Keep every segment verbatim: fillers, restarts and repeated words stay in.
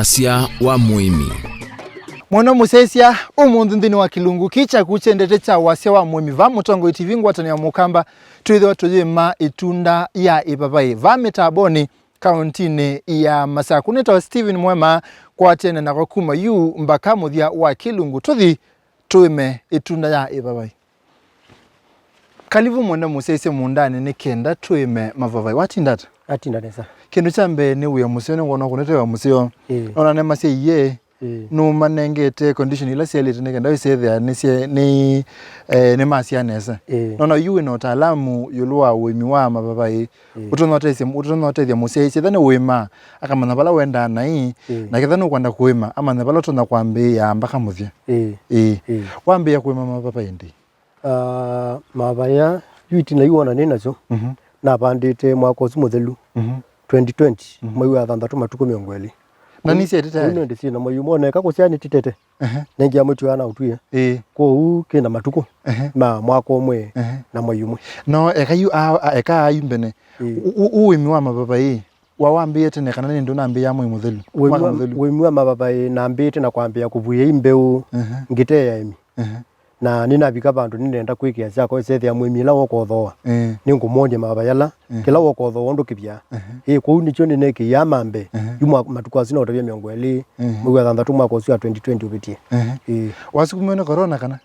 Wasya wa mũĩmi. Mwana mũsyaĩĩsya, ũmũnthĩ nthĩnĩ wa kĩlungu kĩĩ kyaku kya ndeto kya wasya wa mũĩmi, va Mũtongoi T V ngwatanĩo ya Mũkamba, twĩthĩwa tũyĩma ĩtunda ya ĩvavaĩ va mĩtambonĩ kaũntinĩ ya Masaku. Nĩtawa Stephen Mwema, kwatene nakwa kuma yu mbaka mũthya wa kĩlungu. Tũthi tũĩme ĩtunda ya ĩvavaĩ. Kalivu mwende mũsyaĩĩsye mũũndanĩ nĩ kenda tũĩme mavavaĩ. Watinda ata? Atinda nesa. Kĩndũ kya mbee nĩ wĩa mũseo, nĩngwona kũnete wĩa mũseo. Ĩĩ. Ona nĩmasyaie, ĩĩ, nũmanengete condition ila syaĩlĩte nĩ kenda wĩsethĩa nĩ, nĩ, eh, nĩmasya nesa. Ĩĩ. Nona yu wĩna ũtaalamu ĩũlũ wa ũĩmi wa mavavaĩ. Ĩĩ. Ũtonya ũtethya, ũtonya ũtethya mũsyaĩĩsya, etha nĩ ũĩma, akamanya vala wendaa naĩ, ĩĩ, na ketha nũkwenda kũĩma, amanya vala ũtonya kwambĩĩa mbaka mũthya. Ĩĩ. Ĩĩ. Ĩĩ. Wambĩĩa kũĩma mavavaĩ ndĩ? Ah, mavavaĩ yu ĩtina yu wona nĩ nasyo, mhm, navandĩte mwaka ũsu mũthelu, mhm, twenty twenty, mhm, mwei wa thanthatũ matukũ mĩongo ĩlĩ. Na nĩsyaĩte tayari? Ĩĩ, nĩndĩ syĩ na mwei ũmwe, na eka kũsyaa nĩtitete. Ehe. Nengia mũtĩ wa na ũtwie. Ĩĩ. Kwoou kĩ na matukũ, ehe, ma mwaka ũmwe, ehe, na mwei ũmwe. No eka yu a, a, eka ayu mbene. Ĩĩ. U, u, ũĩmi wa mavavaĩ, wa wambĩĩe tene kana nĩ ndũ nambĩĩa mwei mũthelu? Ũĩmi mwaka wa, mũthelu? Ũĩmi wa mavavaĩ nambĩĩte na kwambĩĩa kũvuĩa imbeũ, ehe, ngĩte aĩmi. Ehe. Na nĩnavika vandũ nĩnenda kwĩkĩa syakwa, ĩsethĩa mũĩmi ĩla woka ũthooa, ĩĩ, nĩngũmwony'a mavavaĩ ala, ehe, kĩla woka ũthooa ũndũ kĩvyaa. Ehe. Ĩĩ, kwoou nĩkyo nĩnekĩaa mambe, ehe, yu mwa, matukũ asu naũtavya mĩongo ĩlĩ, ehe, mwei wa thanthatũ mwaka ũsu wa twenty twenty ũvĩtie. Ehe. Ĩĩ. Wasukumiwe nĩ corona kana?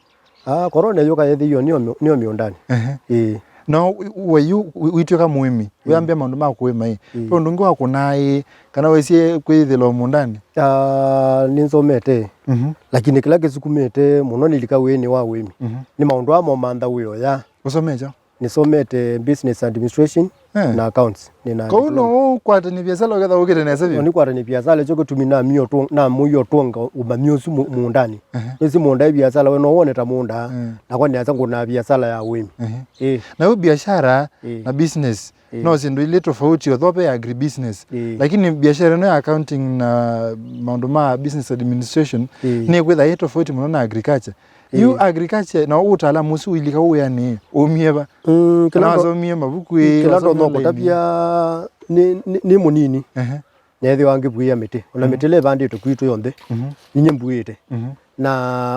Ah, corona ĩyũka yethĩiwe nĩyo mĩ-, nĩyo mĩũndanĩ. Ehe. Ĩĩ. No, we yu, wi-, wĩtw'ĩka mũĩmi, ĩĩ, wĩambĩa maũndũ ma kũĩma ĩ, ĩĩ, ve ũndũ ũngĩ wakũnaa ĩ, kana wesie kwĩyĩthĩla o mũũndanĩ? Ah, nĩnsomete. Mhm. Lakini kĩla kĩsukumĩte mũno nĩlika wĩĩnĩ wa ũĩmi. Mhm. Nĩ maũndũ aa momantha wĩa ũya. Ũsomete kyaũ? Nĩsomete business administration, eh, na accounts. Nĩna diploma. Kwoou no ũkwatany'e viasala ũkethĩa ũkĩte nesa vyũ? No nĩkwatany'e viasala, nĩkyo kĩtumi namie ũtũ-, namũie ũtũnga ũmanyi ũsu mũ-, mũũndanĩ. Ehe. Nĩsĩ mũũnda ĩ viasala, we no wone ta mũũnda, eh, nakwa nĩasa ngũnaa viasala ya ũĩmi. Ehe. Ĩĩ. Na yu biashara, ĩĩ, na business, ĩĩ, no syĩndũ ilĩ tofauti, although ve agribusiness. Ĩĩ. Lakini biashara ĩno ya accounting na maũndũ ma business administration, ĩĩ, nĩkwĩtha ĩ tofauti mũno na agriculture. Yu, ĩĩ, agriculture na ũtaalamu ũsu ũilika wĩanĩ, ũmie va? Mm, kĩla ndo-, wasomie mavuku ĩ, kĩla wasomie ndonya ũlaĩmi? Kũtavya nĩ, nĩ, nĩ mũnini. Ehe. Neethĩwa ngĩvuĩa mĩtĩ. Ona, mhm, mĩtĩ ĩla ĩvandĩtwe kwitũ yonthe, mhm, ninyie mvuĩte. Mhm. Na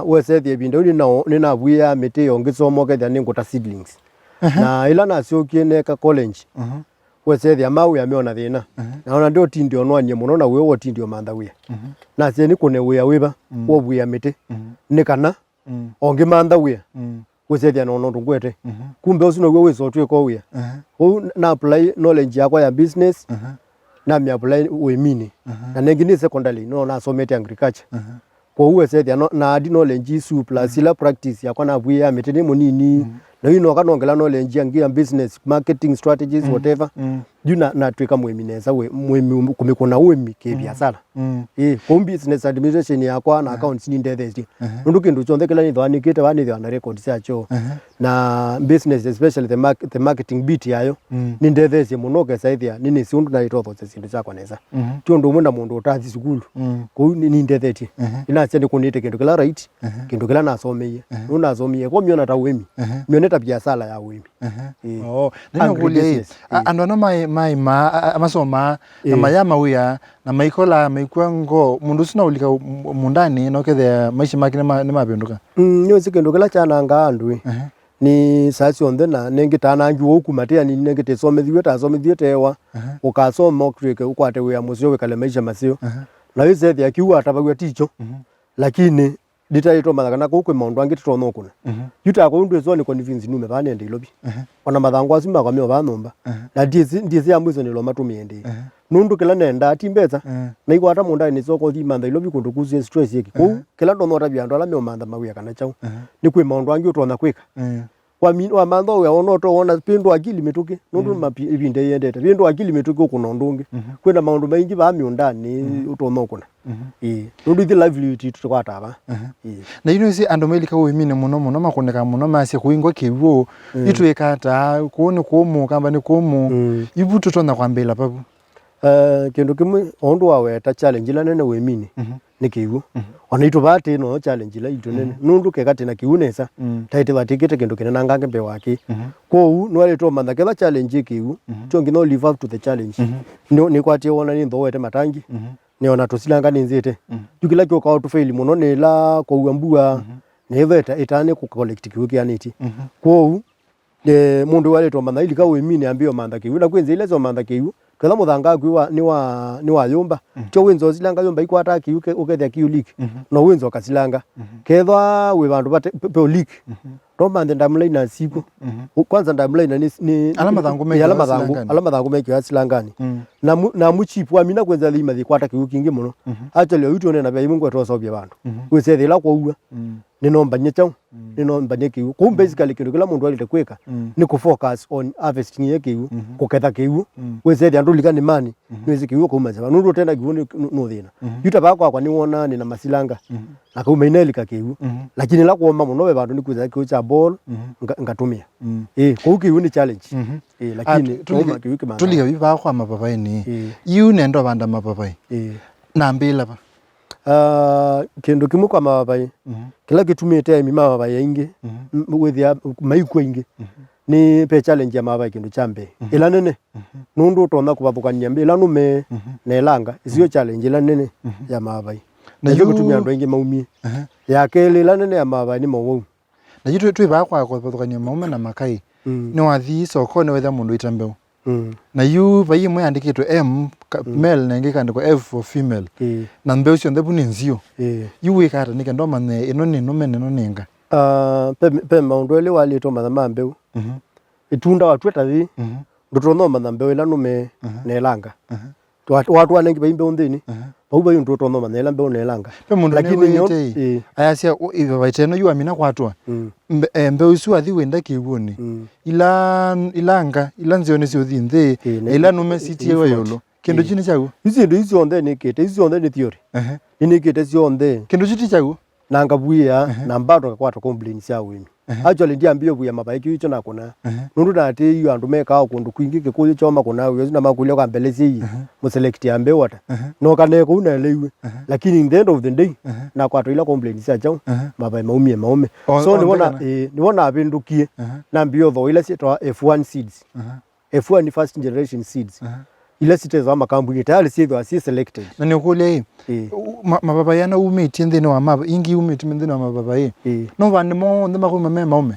wesethĩa ĩvinda yu nĩna-, nĩnavuĩaa mĩtĩ yo ngĩsoma ũkethĩa nĩngũta seedlings. Ehe. Na ĩla nasyokie neeka college, mhm, wesethĩa ma wĩa meona thĩna. Mhm. Na ona ndĩũtindi onwanie mũno na wĩa wotindi ũmantha wĩa. Mhm. Nasye nĩkũne wĩa wĩva, mm, wovuĩa mĩtĩ. Mhm. Nĩ kana, mm, o ngĩmantha wĩa, mm, wĩsethĩa na ũndũ ngwete. Mhm. Kumbe ũsu now'o wĩsa ũtwĩka o wĩa. Aha. Ũu na apply knowledge yakwa ya business, aha, namĩ apply ũĩminĩ. Aha. Na nengĩ nĩ secondary, no nasomete agriculture. Aha. Kwoou wesethĩa no, na add knowledge isu plus, mhm, ila practice yakwa navuĩe ya mĩtĩ nĩ mũnini. Mhm. Na yu noka nongela knowledge yangĩ ya business, marketing strategies, mhm, whatever. Mhm. Yu na, natwĩka mũĩmi nesa, wĩ, mũĩmi kũmĩkũna ũĩmi kĩ, mm, biasala. Mm. Ĩĩ, kwoou business administration yakwa na, aha, accounts nindethetie. Aha. Nũndũ kĩndũ kyonthe kĩla nĩthĩawa nĩkĩte vaa nĩthĩawa na records yakyo. Aha. Na business, especially the mark-, the marketing bit yayo, mm, nindethetie mũno, ũkesa ĩthĩa nĩnĩsĩ ũndũ naitothosya syĩndũ syakwa nesa. Mhm. Ti ũndũ ũmwe na mũndũ ũtathi sukulu. Mm. Kwoou nĩ-, nindethetie. Aha. Nĩnasya nĩkũnĩte kĩndũ kĩla right, aha, kĩndũ kĩla nasomeie. Aha. Nũndũ nasomeie, kwa mĩona ta ũĩmi. Aha. Mĩone ta biasala ya ũĩmi. Aha. Ĩĩ. Oo. Na nĩnakũlya ĩ, agribusiness, a-, ĩĩ, andũ ano maĩ-, maĩmaa, a-, a-, masomaa, na, ĩĩ, mayaa mawĩa, na maikolaa, maikw'a ngoo, mũndũ ũsu naũlika ũ-, m-, mũũndanĩ, na ũkethĩa maisha make nĩma-, nĩmavĩndũka? Mm, nĩwĩsĩ kĩndũ kĩla kyanangaa andũ ĩ, aha, nĩ saa syonthe na nengĩ tanangiwe ũu kuma tĩ anini, nengĩ tĩsomethiw'e, tasomethiw'e tewa, aha, ũkasoma ũtw'ĩke ũkwate wĩa mũseo wĩkale maisha maseo. Aha. Na wĩsethĩa kĩu watavaw'a tikyo, mhm, lakini nditaĩtwe manya kana kũu kwĩ maũndũ angĩ tũtonya ũkũna. Mhm. Yu takwa ũndũ ĩsoo nĩ convince nume vaa nende Ilovi. Aha. Ona mathangũ asu makwa me o vaa nyũmba. Aha. Na ndiĩsĩ, ndiĩsĩ ya mwiso nĩlo matũmĩe ndĩ. Aha. Nũndũ kĩla nendaa ti mbesa. Aha. Naikwata mũũndanĩ nĩsyoka ũthi mantha Ilovi kũndũ kusie stress yĩki. Kũu, aha, kĩla ndonya ũtavya andũ ala meũmantha mawĩa kana kyaũ. Aha. Nĩ kwĩ maũndũ angĩ ũtonya kwĩka. Aha. Wami-, wamantha wĩa wona ũtowona, vĩndũ akili mĩtũkĩ, nũndũ, mm, mapi-, ĩvinda ĩendete. Vĩndũ akili mĩtũkĩ ũkũna ũndũ ũngĩ. Mhm. Kwĩna maũndũ maingĩ vaa mĩũndanĩ, mhm, ũtonya ũkũna. Mhm. Ĩĩ. Nũndũ ithyĩ livelihood itũ tũkwataa vaa. Mhm. Ĩĩ. Na yu nĩwĩsĩ andũ mailika ũĩminĩ mũno mũno, makũnĩka mũno, masya kũingwa kĩw'ũ, mm, itwĩka ata, kũũ nĩ kũmũ, kamba nĩ kũmũ. Mm. Ivu tũtonya kwambĩĩla vavu? Eh, kĩndũ kĩmwe, o ũndũ waweta challenge ila nene ũĩminĩ, mhm, nĩ kĩw'ũ. Mhm. Ona itũ vaa tĩ noyo challenge ila itũ nene. Mhm. Nũndũ keka tĩ na kĩw'ũ nesa, mm, taĩtĩva tĩkĩte kĩndũ kĩnenangange mbee wa kĩ. Mhm. Kwoou, nĩwaĩlĩte ũmanya ketha challenge ĩ kĩw'ũ, mhm, tyo nginya ũ live up to the challenge. Mhm. Nĩ, nĩkwatie wona nĩ nthooete matangi. Mhm. nĩona tũsilanga nĩnzĩte. Mm. Yu kĩla kĩũkaa ũtũfaili mũno nĩ ĩla kwaua mbua, mhm, nĩ ĩveta ĩtane kũ collect kĩw'ũ kĩanĩtye. Mhm. Kwoou, eh, mũndũ waĩlĩte ũmanya ilika ũĩminĩ ambĩe ũmantha kĩw'ũ. Na kwĩ nzĩa ila sya ũmantha kĩw'ũ, ketha mũthanga waku wa, nĩ wa, nĩ wa yũmba. Mhm. Tyo wĩnza ũsilanga yũmba ikwataa kĩw'ũ ke-, ũkethĩa kĩw'ũ leak. Mhm. No wĩnza ũkasilanga. Mhm. Kethwa wĩ vandũ vate, pe, pe leak. Mhm. No manthe dam liners ikw'o. Mhm. Kwanza dam liner nĩ, nĩ, ala mathangũ nĩ ala mekĩawa mathangũ, silanganĩ. Ala mathangũ mekĩawa silanganĩ. Mm. Na mu-, na mu cheap wamina kwĩnza thĩ imathi kwata kĩw'ũ kingĩ mũno. Mhm. Actually, oyu tuone na vya imwe ngweta ũseũvya vandũ. Mhm. Wĩsethĩa ĩla kwaua. Mm. Nĩnombany'e kyaũ? Mm. Nĩnombany'e kĩw'ũ. Kwoou basically kĩndũ kĩla mũndũ aĩlĩte kwĩka, mm, nĩ kũ focus on harvesting ya kĩw'ũ, mhm, kũketha kĩw'ũ. Mm. Wĩsethĩa ndũlika nĩmanĩ, mhm, nĩwĩsĩ kĩw'ũ kauma nzeva. Nũndũ ũtenda kĩw'ũ nĩ, nĩ, nũthĩna. Mhm. Yu ta vaa kwakwa nĩwona nĩna masilanga, mhm, na kauma inelika kĩw'ũ. Mhm. Lakini ĩla kwoma mũno ve vandũ nĩkwĩthaa kĩw'ũ kya ball, mhm, nga-, ngatũmĩa. Mm. Ĩĩ, kwoou kĩw'ũ nĩ challenge. Mhm. Ĩĩ, ah, lakini tu-, tulike-, kwauma kĩw'ũ kĩmantha. Tulike yu vaa kwa mapapai nĩ. Ĩĩ. Yu nenda ũvanda mapapai. Ĩĩ. Nambĩĩla va? Ah, kĩndũ kĩmwe kwa mapapai, mhm, kĩla kĩtumĩte aĩmi ma mapapai aingĩ, mhm, m-, wĩthĩa maikw'a aingĩ, mhm, nĩ ve challenge ya mapapai kĩndũ kya mbee. Mhm. Ĩla nene, mhm, nũndũ ũtonya kũvathũkany'a mbee ĩla nũme, mhm, na ĩlanga, ĩsio, mhm, challenge ĩla nene, mhm, ya mapapai. Na yu kĩtumĩa andũ aingĩ maumie. Aha. Ya kelĩ ĩla nene ya mapapai nĩ mowau. Na yu twĩ, twĩ vaa kwa kũvathũkany'a maume na makai. Mm. Nĩwathi sokonĩ wetha mũndũ ĩta mbeũ. Mm. Na yu vai ĩmwe yandĩkĩtwe M, ka-, mm, male, na ĩngĩ ĩkandĩkwa F for female. Ĩĩ. Na mbeũ syonthe vu nĩ nziũ. Ĩĩ. Yu wĩka ata nĩ kenda ũmanye ĩno nĩ nũme na ĩno nĩ nga? Ah, pe, pe maũndũ elĩ waĩlĩte ũmanya ma mbeũ. Mhm. Ĩtunda watw'a ta yĩ, mhm, ndũtonya ũmanya mbeũ ĩla nũme, mhm, na ĩlanga. Mhm. Twa-, watwaa nengi vai mbeũ nthĩnĩ, mhm, vau vai ũndũ ũtonya ũmanya ĩla mbeũ na ĩlanga. Ve mũndũ lakini nĩwĩĩte ĩ, ayasya, "Ũ, ĩvapai ĩno yu amina kwatwa." Mm. Mbe-, eh, mbeũ isu wathi wĩnda kĩw'ũnĩ. Mm. Ila, ila nga, ila nzeo nĩsyũthi nthĩ, ĩĩ, na ila nũme sitiĩwe ĩũlũ. Kĩndũ kyu nĩ kyaw'o? Isu syĩndũ isu syonthe nĩkĩte, isu syonthe nĩ theory. Ehe. Nĩnĩkĩte syonthe. Kĩndũ kyu ti kyaw'o? Na ngavuĩa, ehe, na bado ngakwata complain sya ũĩmi. Ehe. Actually, ndiambĩĩa ũvuĩa mapapai kĩw'ũ kyo nakũna. Ehe. Nũndũ naatĩĩiwe andũ mekaa o kũndũ kwingĩ, Kĩkũyũ kyoo makũnaa wĩa ũsu na makũlya kwa mbelesya ii, ehe, mũselect ya mbeũ ata. Ehe. Noka ne kũu naeleiwe. Ehe. Lakini in the end of the day, ehe, nakwata ila complain sya kyaũ, ehe, mapapai maumie maũme. O-, so, o nĩwona, nthĩna. Ĩĩ, nĩwona avĩndũkie, ehe, nambĩĩa ũthooa ila syĩtawa F one seeds. Ehe. F one first generation seeds, aha, ila sitethwa makambuni tayari syĩthwa syĩ selected. Na nĩũkũlya ĩ, ĩĩ, u-, ma-, mapapai ana umĩtye nthĩnĩ wa mava-, ingĩ umĩtye nthĩnĩ wa mapapai, ĩĩ, no vande monthe makuma me maũme?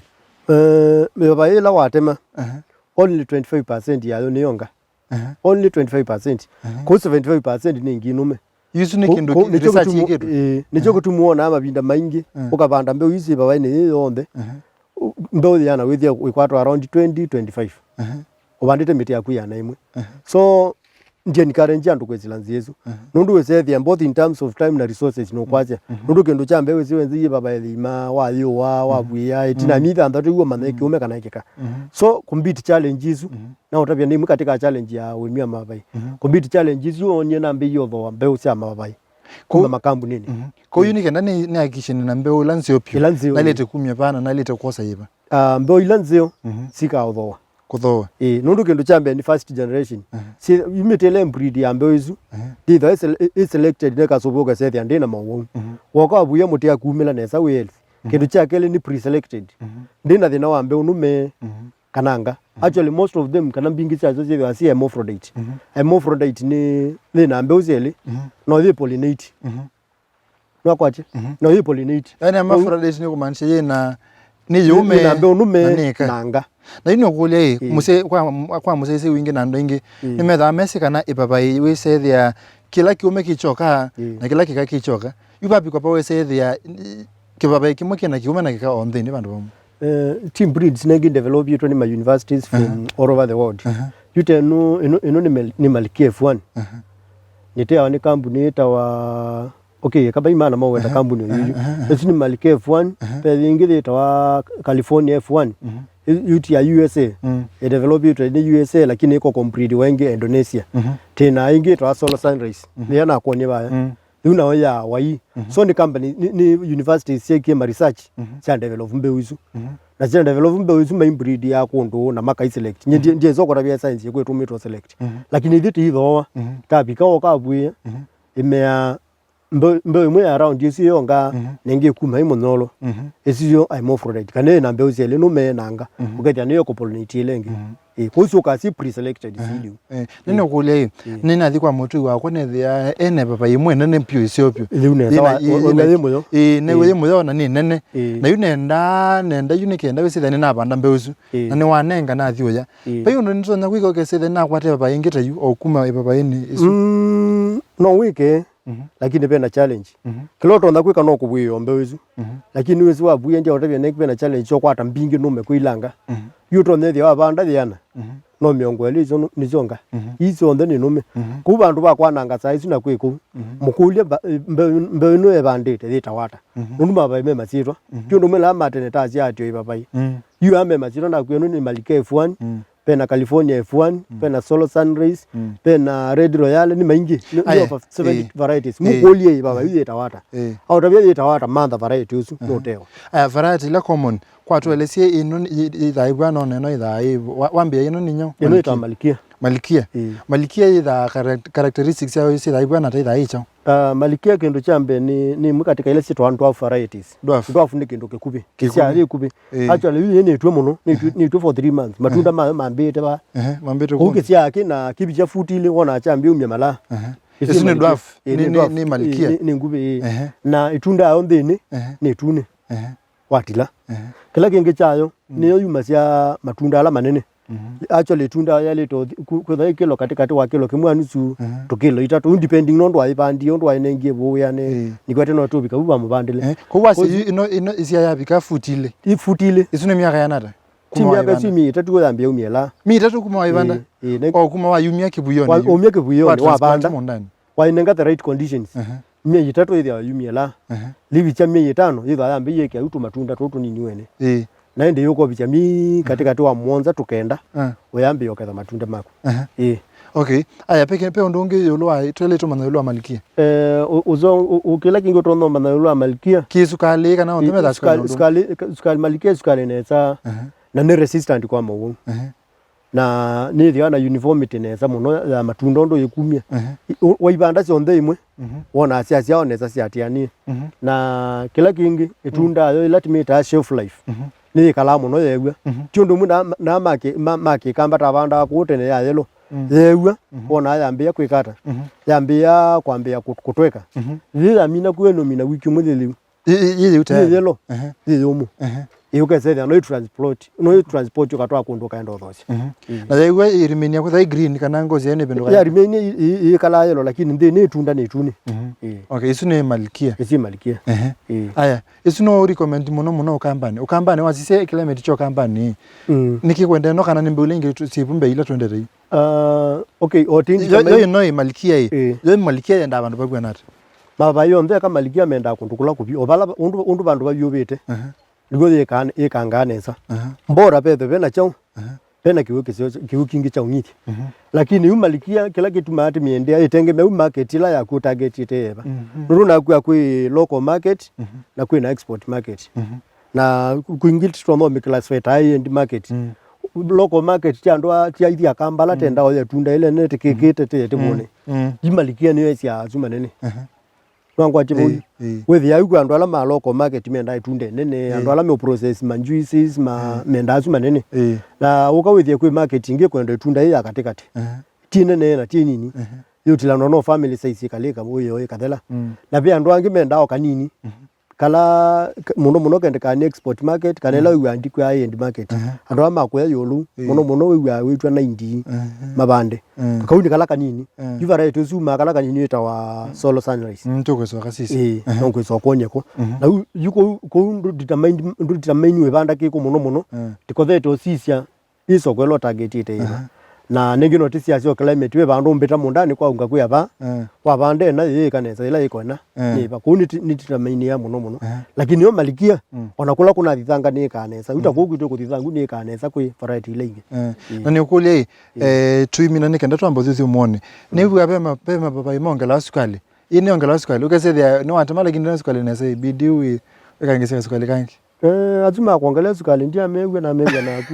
Eh, mĩpapai ĩla watema, aha, only twenty-five percent yayo nĩyo nga. Aha. Only twenty-five percent. Aha. Kũu seventy-five percent nĩ ingĩ nũme. Isu nĩ kĩndũ kĩ-, research yĩkĩtwe. Ĩĩ, nĩkyo kĩtumi wonaa mavinda maingĩ, mm, ũkavanda mbeũ isu syĩ vavainĩ yĩ yonthe. Mhm. U-, mbeũ yĩana wĩthĩa ĩkwatwa around twenty, twenty-five. Mhm. Ũvandĩte mĩtĩ yaku yĩana ĩmwe. Mhm. So, ndi encourage andũ kwĩsĩla nzĩa ĩsu. Mhm. Nũndũ wĩsethĩa both in terms of time na resources nũkwasya. Mhm. Nũndũ kĩndũ kya mbee wĩsĩ wenzĩ yĩ vavaĩthĩ ima, wayũa, mhm, wavuĩa, ĩtina, mhm, mĩthanthatũ ĩu ũmanye, mhm, kĩũme kana kĩka. Mhm. So, compete challenge isu. Mhm. Na ũtavya nĩ imwe katika challenge ya ũĩmi wa mavai. Mhm. Compete challenge isu onie nambĩie ũthooa mbeũ sya mavai kuma makambunĩnĩ. Mhm. Kwoou, mm, nĩ kenda nĩ, nĩhakikishe nĩna mbeũ ila nzeo vyũ. Ila nzeo, nailĩte kumya vaa na nailĩte kwosa yĩva? Ah, mbeũ ila nzeo, mhm, sikaũthooa. Kũthooa. Ĩĩ, nũndũ kĩndũ kya mbee nĩ first generation. Mhm. Si, yumĩte ĩla breed ya mbeũ isu, mhm, ndĩthwa ĩ sele-, ĩ, ĩ selected na ĩkasũvũka ĩkasethĩa ndĩ na mowau. Mhm. Woka wavuĩa mũtĩ akumĩla nesa wĩ healthy. Mhm. Kĩndũ kya kelĩ nĩ pre-selected. Mhm. Ndĩ na thĩna wa mbeũ nũme. Mhm. Kana nga. Mhm. Actually, most of them, kana mbingĩ syasyo syĩthĩwa syĩ hermaphrodite. Mhm. Hermaphrodite nĩ, nĩ na mbeũ syelĩ, mhm, no yĩ pollinate. Mhm. Nwakwatye? Mhm. No yĩ pollinate. Yaani, hermaphrodite nĩ kũmaanisha yĩ na, nĩ yũme, yĩ na mbeũ nũme na nĩ ĩka. Na nga. Na yu nĩũkũlya ĩ, ĩĩ, mũsee-, kwa, kwa mũsyaĩĩsya wingĩ na andũ aingĩ, ĩĩ, nĩmethaa mesĩ kana ĩvavaĩ wĩsethĩa kĩla kĩũme kĩkyoka, ĩĩ, na kĩla kĩka kĩkyoka. Yu vavikwa pa wĩsethĩa, kĩvavaĩ kĩmwe kĩna kĩũme na kĩka o nthĩnĩ vandũ vamwe. Eh, team breeds nengĩ developitwe nĩ ma universities from, aha, all over the world. Aha. Yu ta ĩno, ĩno, ĩno nĩ Mal-, nĩ Malkia F one. Aha. Nĩteawa nĩ kambuni ĩtawa, okay, kamba imana mawenda, aha, kambuni oyu. Aha, aha, aha. Ĩsu nĩ Malkia F one, aha, ve ĩngĩ yĩtawa California F one. Mhm. Ĩ-, yu ti ya U S A. Mm. Ĩ developitwe nĩ U S A, lakini ĩko compete wa ĩngĩ Indonesia. Mhm. Tĩna ĩngĩ ĩtawa Solar Sunrise. Mhm. Nĩyo nakuonie vaya. Mm. Yu nayo ya Hawaii. Mhm. So nĩ company, nĩ, nĩ universities syekie ma research, mhm, sya develop mbeũ isu. Mhm. Na sya develop mbeũ isu mai breed ya kũndũ na makai select. Nye, mhm, ndie-, ndiesokota vya science yekwĩtũmĩtwo select. Mhm. Lakini ithyĩ tĩithooa, mhm, tavika ũkavuĩa, mhm, ĩmea mbeũ, mbeũ ĩmwe ya round ĩsu yonga, mhm, na ĩngĩ kuma ĩ mũnyolo. Mhm. Ĩsu yo hermaphrodite. Kana ĩna mbeũ syelĩ nũme na nga. Mhm. Ũkethĩa nĩyo kũpollinate ĩla ĩngĩ. Mhm. Ĩĩ, kũu syũkaa syĩ pre-selected. Ehe. Syĩ lĩu. Ĩĩ. Nĩnĩũkũlya ĩ, ĩĩ, nĩnathi kwa mũtũi wakwa nethĩa ene vavai ĩmwe nene mbyũ ĩseo vyũ. Ĩu nesa. Ĩna, wa, ĩna, ĩna, ĩmwe yo. Ĩĩ, nĩ, ĩĩ, wĩ ĩmwe yo na nĩ nene. Ĩĩ. Na yu nenda, nenda yu nĩkenda wĩsĩthĩa nĩnavanda mbeũ isu. Ĩĩ. Na nĩwanenga nathi ũya. Ĩĩ. Vai ũndũ nĩtonya kwĩka ũkesĩthĩa nakwata ĩvavai ĩngĩ ta yu o kuma ĩvavainĩ ĩsu? Mm, no wĩke. Mhm. Lakini vena challenge. Mhm. Kĩla ũtonya kwĩka no kũvuĩa o mbeũ isu. Mhm. Lakini wĩsĩ wavuia ndia ũtavya nĩkĩ vena challenge syo kwata mbingĩ nũme kwĩilanga. Mhm. Yu ũtonya ĩthĩa wavanda yĩana. Mhm. No mĩongo ĩlĩ isu nũ-, nĩsyo nga. Mhm. Ii syonthe nĩ nũme. Mhm. Kũu vandũ va kwananga saa isu na kwĩ kũu. Mhm. Mũkũlye mba-, mbeũ, mbeũ ĩno ĩvandĩte yĩtawa ata? Mhm. Nũndũ mavai me masyĩtwa. Mhm. Ti ũndũ mwĩla matene ta asya atĩ o ĩvavai. Mhm. Yu ame masyĩtwa nakwĩa nũ nĩ Malkia F one. Mhm. Vena California F one, mm, vena Solo Sunrise, mm, vena Red Royale, nĩ maingĩ. Nĩ, nĩ over seventy varieties. Ĩĩ. Mũkũlye ĩ vava, ĩĩ, yu yĩtawa ata? Ĩĩ. Aũtavya yĩtawa ata, mantha variety ũsu, aha, nũtewa. Aya, variety ila common, kwa, mm, tũelesye ĩno ĩ-, ĩ-, ĩthaa ĩvw'ana ona ĩno ĩthaa ĩ, wa-, wambĩĩa ĩno nĩ nyaũ? Ĩno ĩtawa Malikia. Malikia. Malikia. Ĩĩ. Malikia ĩthaa charac-, characteristics yayo ĩthaa ĩvw'ana ata ĩthaa ĩ kyaũ? Ah, Malikia kĩndũ kya mbee nĩ, nĩ ĩmwe katĩ ka ila syĩtawa dwarf varieties. Dwarf. Dwarf nĩ kĩndũ kĩkuvĩ. Kĩkuvĩ. Kĩsyaa yĩ ĩkuvĩ. Ĩĩ. Actually, yu yĩ nĩtw'e mũno, nĩtw'e, ehe, nĩtw'e for three months. Matunda, ehe, mayo mambĩĩte vaa. Ehe, mambĩĩte. Kũu kuma kĩsyaa kĩ na kĩvĩkya futi ilĩ, wona kyambĩĩa umya malaa. Ehe. Ĩsu nĩ Malikia. Dwarf. Ĩĩ, nĩ, nĩ nĩ dwarf. Nĩ Malikia. Ĩĩ, nĩ, nĩ nguvĩ, ĩĩ. Ehe. Na ĩtunda yayo nthĩnĩ, ehe, nĩ ĩtune. Ehe. Watila. Ehe. Kĩla kĩngĩ kyayo, mm, nĩyo yumasya matunda ala manene. Mhm. Actually, ĩtunda yalĩte ũthi-, ku-, kwĩtha ĩ kĩlo katĩkatĩ wa kĩlo kĩmwe na nusu, mhm, to kĩlo itatũ, depending nũndũ waĩvandie, ũndũ waĩnengie vũũ wĩanĩ, ĩĩ, nĩkwete no tũvika vu vamũvandĩle. Eh, kũu wasya yu ĩno, ĩno ĩsya yavika futi ilĩ? Ĩ futi ilĩ. Ĩsu nĩ myaka yana ata? Ti myaka ĩsu, myei ĩtatũ yambĩĩa umya ĩla. Myei ĩtatũ kuma waĩvanda? Ĩĩ, ĩĩ, ne- O kuma wayumya kĩvuĩonĩ yu? Wayumya kĩvuĩonĩ, wavanda. Wa transplant mũũndanĩ? Wainenga the right conditions. Aha. Myei ĩtatũ yĩthĩawa yumie la. Aha. Livikya myei ĩtano yĩthĩawa yambĩĩie ĩkĩa yu tũmatunda tũtũ tũnini wene. Ĩĩ. Na ĩndĩ yũkovikya myei katĩkatĩ wa mũonza tũkenda, ah, ũyambĩĩa ũketha matunda maku. Aha. Ĩĩ. Okay. Aya, pe, pe ũndũ ũngĩ ĩũlũ wa, twelĩ tũmanya ĩũlũ wa Malikia. Eh, ũ-, ũzo-, ũ-, ũ-, kĩla kĩngĩ ũtonya ũmanya ĩũlũ wa Malikia. Kĩ sukalĩ kana onthe methaa sukalĩ, sukalĩ, sukalĩ, Malikia sukalĩ nesa. Aha. Na nĩ resistant kwa mowau. Aha. Na nĩthĩawa na uniformity nesa mũno ya matunda ũndũ yĩkumya. Ehe. I-, ũ-, wa ivanda syonthe imwe, mhm, wonaa syasyawa nesa syatianie. Mhm. Na kĩla kĩngĩ, ĩtunda, mhm, yo ĩla tũmĩtaa shelf life, mhm, nĩyĩkalaa mũno yeew'a. Mhm. Ti ũndũ ũmwe na, na makĩ-, ma-, makĩkamba tavandaa kũu tene ya yellow. Mm. Yeew'a, mhm, wonaa yambĩĩa kwĩka ata? Mhm. Yambĩĩa kwambĩĩa kũ-, kũtweka. Mhm. Yĩ yamina kwĩ nũmina wiki ũmwe yĩthĩu. Yĩ, yĩ, yĩ yĩu tayari. Yĩ yellow. Ehe. Yĩ yũmũ. Ehe. Ĩ ũkesethĩa no ĩ transport, no ĩ transport ũkatwaa kũndũ ũkaenda ũthosya. Mhm. Ĩĩ. Na yaĩw'a ĩrimenia kwĩtha ĩ green kana ngozi yayo nĩvĩndũka? Ya rimenia ĩ, ĩ, ĩkalaa yellow, lakini nthĩ nĩ ĩtunda nĩ ĩtune. Mhm. Ĩĩ. Okay, isu nĩ Malikia. Isu nĩ Malikia. Ehe. Ĩĩ. Aya, isu no recommend mũno mũno Ũkambanĩ. Ũkambanĩ wasisya climate kya Ũkambanĩ. Mm. Nĩkĩ kwendee no kana nĩ mbeu ila ingĩ tu-, syĩvu mbei ila twendete yu? Ah, okay, o tindi yo, kama yo ĩ no ĩ Malikia ĩ. Ĩĩ. Yo ĩ Malikia yendaa vandũ vakw'ana ata? Mavai onthe eka Malikia mendaa kũndũ kũla kũvyũ, o vala va-, ũndũ, ũndũ vandũ vavyũvĩte. Aha. Nĩw'o yĩkaa-, yĩkangaa nesa. Aha. Mbora vetho vena kyaũ, aha, vena kĩw'ũ kĩseo, kĩw'ũ kingĩ kya ũng'ithya. Mhm. Lakini yu Malikia, kĩla kĩtumaa tũmĩendea, ĩtengemea yu market ĩla yaku ũtargetĩte yeva. Mhm. Nũndũ nakw'a kwĩ local market, mhm, na kwĩ na export market. Mhm. Na kwingĩ tũtonya ũmĩclassify ta high end market. Mm. Local market ti andũ a, ti aithi a Kampala, mm, tenda oya tunda ile nene tĩkĩkĩte, mm, tete tĩvũne. Mm. Yu Malikia nĩyo ĩsya asu manene. Aha. Nwangwatye vau. Ĩĩ, ĩĩ. Wĩthĩa yu kwĩ andũ ala ma local market mendaa ĩtunda ĩnene, ĩĩ, andũ ala me process ma juices, ma, ĩĩ, mendaa asu manene. Ĩĩ. Na ũka wĩthĩe kwĩ market ingĩ kwenda ĩtunda ĩ ya katĩkatĩ. Aha. Ti nene na ti nini. Aha. Yũtilanwa no family size ĩkalĩka ũyo ĩkathela. Mm. Na ve andũ angĩ mendaa o kanini. Mhm. Kala k-, mũno mũno kendekaa nĩ export market, kana ĩla, mm, wĩw'aa ndikwĩa high end market. Aha. Andũ ala makuya ĩũlũ, ĩĩ, mũno mũno wĩw'aa wĩtw'a ninety, aha, mavande. Mm. Kau nĩ kala kanini. Mm. Yu variety ũsu ma kala kanini wĩtawa, mm, Solo Sunrise. Mm, tũkwĩsoka sisi. Ĩĩ, aha, no ngwĩsoka ũkwony'e ko. Mhm. Na yu, yu kũu, kũu ndũ determine, ndũ determine wĩvanda kĩkũ mũno mũno. Mm. Ndikothete ũsisya ĩ soko ĩla ũtargetĩte yĩva. Aha. Na nĩngĩ notisi yasyo climate, wĩ vandũ ũmbĩta mũũndanĩ kwaunga kwĩ ava, eh, wavanda ĩna yĩĩka nesa, ĩla ĩkoena, eh, nĩ ĩva. Kũu nĩ ti-, nĩ determine ya mũno mũno. Aha. Lakini yo Malikia, mm, ona kũla kũnathithanga nĩĩkaa nesa. Uta, mm, kũu kwitũ kũthithangũ nĩĩkaa nesa kwĩ variety ila ingĩ. Eh. Mm. Na nĩũkũlya ĩ, mm, eh, tũimina nĩ kenda twamba ũthyũthyũmũonĩ. Mm. Nĩw'aa ve ma-, ve mavavai mongelawa sukalĩ. Ĩ nĩongelawa sukalĩ. Ũkesethĩa nĩwatema lakini ndena sukalĩ nesa, ibidi wĩ-, wĩkangĩsya sukalĩ kangĩ. Eh, asu makwongelea sukali ndiamew'a, namew'a naku.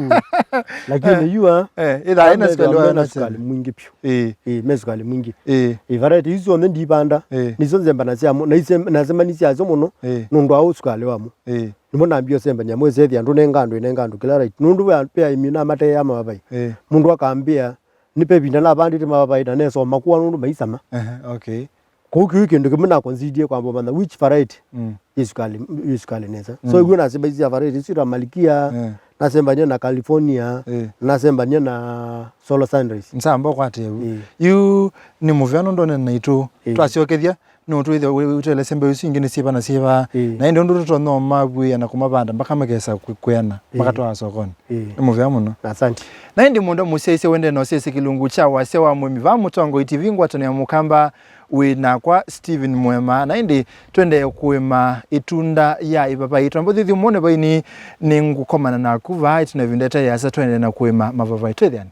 Lakini, eh, yua, eh, ĩthaa ĩna sukali wa na sukalĩ mwingĩ piũ. Eh. Eh, me sukali mwingĩ. Eh. Eh, variety isu syonthe ndivanda, eh, niso nzembana syamo, na isem-, nasemanisya asyo mũno, eh, nũndũ wa ũsukali wamo. Eh. Mo nambia ũsembania, mwĩsethia andũ nenga andũ, nenga andũ kĩla right. Nũndũ ve, ve aĩmi namateea mavavai. Eh. Mũndũ akambĩa, nĩ ve ĩvinda navandĩte mavavai na nesoma kũa nũndũ maisama. Ehe, okay. Kũu kĩu kĩndũ kĩmwe na consider kwamba manya which variety Mm. ĩ sukali, ĩ sukali nesa. So Mm. iguo nasembaisie variety icio ta Malikia, Eh. nasembania na California, Eh. nasembania na Solo Sunrise. Nsamba ũkwate u. Eh. Yu nĩ mũvea nũndũ nene naitũ. Eh. Twasyokethya, no twĩthĩwa wĩ-, ũtelesya mbeũ isu ingĩ nĩ syĩva na syĩva. Eh. Na ĩndĩ ũndũ tũtonya ũmavwĩa na kũmavanda mpaka makesa kwĩ-, kwĩana, Eh. makatwaa sokoni. Eh. Nĩ mũvea mũno. Na asante. Na ĩndĩ mũndũ mũsyaĩsya wende na ũsyaĩsya kĩlungu kya wasya wa mũĩmi vaa Mũtongoi T V ngwatanĩo ya Mũkamba wĩ nakwa Stephen Mwema. Na ĩndĩ twendee kũĩma ĩtunda ya ĩvavai. Twambe ũthi thimũnĩ vaini nĩngũkomana naku vaa ĩtina ĩvinda ĩte yĩasa twendee na kũĩma mavavai. Twĩthĩane.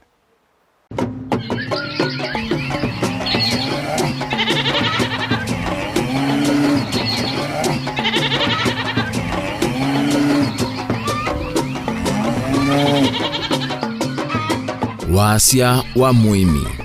Wasya wa mũĩmi.